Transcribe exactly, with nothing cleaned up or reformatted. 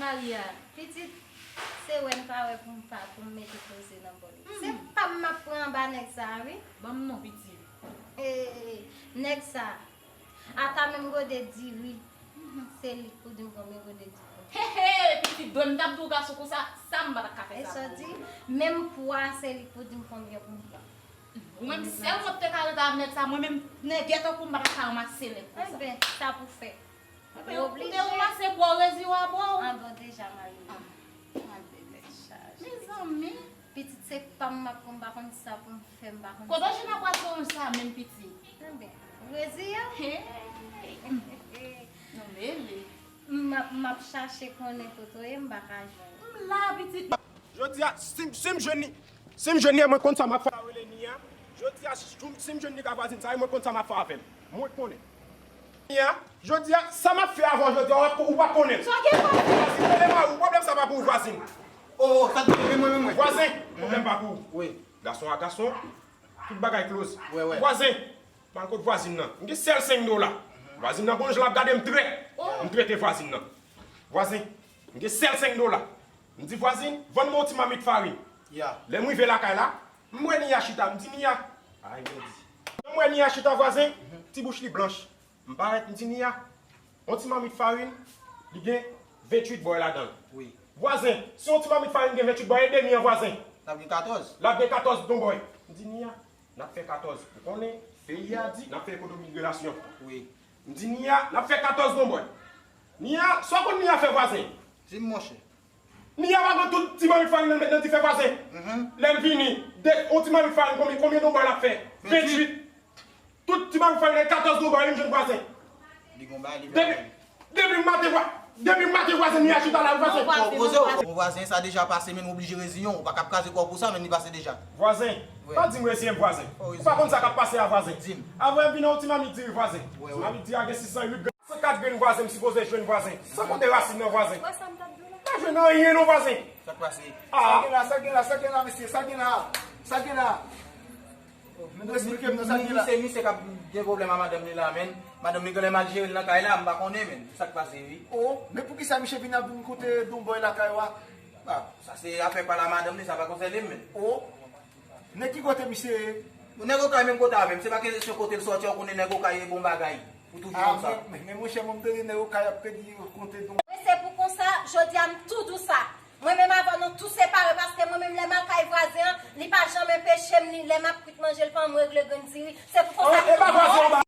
Maria, pitit, se wè n pa wè pou m pa pou m mete koze nan bò li. Se pa m m ap pran anba nèg sa a, wi. Ban m non, pitit. E, nèg sa a, ata menm gode diri, se li k pou di m konbyen gode diri. He, he, pitit, dwe m t ap di w gason konsa, sa m pa t ka fè sa pou ou. E sa w di, menm pwa, se li k pou di m konbyen pou m pran. Ou menm sèl mwen te ka rete avèk nèg sa, mwen menm nègè tankou m pa t ka ranmase nèg konsa. Enben, sa pou fè. Ou te ranmase bò rezi w a bò w. A bon, deja mari m. Mezanmi. Pitit se pa m m ap pran, m pa konn sa pou m fè, m pa konn. Kote w jwenn akwazyon sa menm pitit? Enben, rezi a. Hey. Non, mele. M ap, m ap chache konnen kote w ye, m pa ka jwenn. M la, pitit. Jodi a, si, si m jwenn li, si m jwenn li, mwen konn sa m ap fè. Sa rele Nia. Jodi a, si, si m jwenn nèg vwazin sa, mwen konn sa m ap fè avè l. Mwen konnen. Nia, jodi a, sa m ap fè avè w jodi a, ou p ap konnen l. Sa gen kòb? Vwazin, pwoblèm pa ou, pwoblèm sa pa pou ou, vwazin. Oh, oh, sa te mwen, mwen, mwen. Vwazin, pwoblèm pa pou ou. Wi. Gason a gason, tout bagay close. Wi, wi. Vwazin, m al kot vwazin nan. M gen sèl senk dola. Vwazin nan gon jan l ap gade m trèt. M trete vwazin nan. Vwazin, m gen sèl senk dola. M di vwazin, vann mwen yon ti mamit farin. Ya. Lè m rive lakay la, m wè Nia chita, m di Nia. Ay, Bondye. Lè m wè Nia chita vwazin, ti bouch li blanch. M parèt, m di Nia, yon ti mamit farin, li gen venntuit bòy ladan l. Wi. Vwazin, si yon ti mamit farin gen venntuit bòy, e demi an vwazin? L ap gen katòz. L ap gen katòz tonbòy. M di Nia, n ap fè katòz. Ou konnen, peyi a di, n ap fè ekonomi relasyon. Wi. M di Nia, n ap fè katòz tonbòy. Nia, sa w konn Nia fè vwazin? Di m, monchè. Nia pa pran tout ti mamit farin nan met nan dife vwazin. Lè m vini, de, yon ti mamit farin, konbyen, konbyen tonbòy l ap fè? Venntuit. Tout ti mamit farin nan katòz tonbòy, li m jwenn vwazin. Li gon bagay, li fè bagay. Depi, depi m maten vwa-, depi m maten vwazin, Nia chita la, vwazin. Poze w. Bon, vwazin, sa deja pase, men nou oblije reziyen w. Ou pa ka ap kraze kò w pou sa, men li pase deja. Vwazin, pa di m reziyen m, vwazin. Ou pa konn sa k ap pase a, vwazin. Di m. Avan m vin yon ti mamit diri, vwazin. Ti mamit diri a gen sis san uit grenn. San kat grenn vwazin, m sipoze jwenn vwazin. San konte rasin nan vwazin. Pa jwenn anyen non vwazin. Sa k pase? Ah. Sa gen la, sa gen la, sa gen la, mesye, sa gen la. Sa gen la. Men nou esplike m nan sa gen la. Misye, misye k ap gen pwoblèm a madanm li la, men. Madanm li genlè mal jere l nan kay la, m pa konnen, men. Sa k pase, wi. Oh, men poukisa misye vin ap vin kote don bòy lakay ou a? Ah, sa se afè pa l a madanm li, sa pa konsène m, men. Oh. Nèg ki kote misye ye? Nèg Okay menm kote avè m. Se pa kesyon kote l sòti a, ou konnen nèg Okay e bon bagay. Ou toujou konsa. Ah, men, men, men monchè, mwen m tande nèg Okay ap pedi konte don. Men se pou konsa, jodi a m tou di w sa. Mwen menm avè w nou tou separe, paske mwen menm lè m al kay vwazen an, li pa janm anpeche m, li, lè m ap kwit manje, l fè m regle grenn diri. Se pou konsa. Oh, e pa vwazen an ba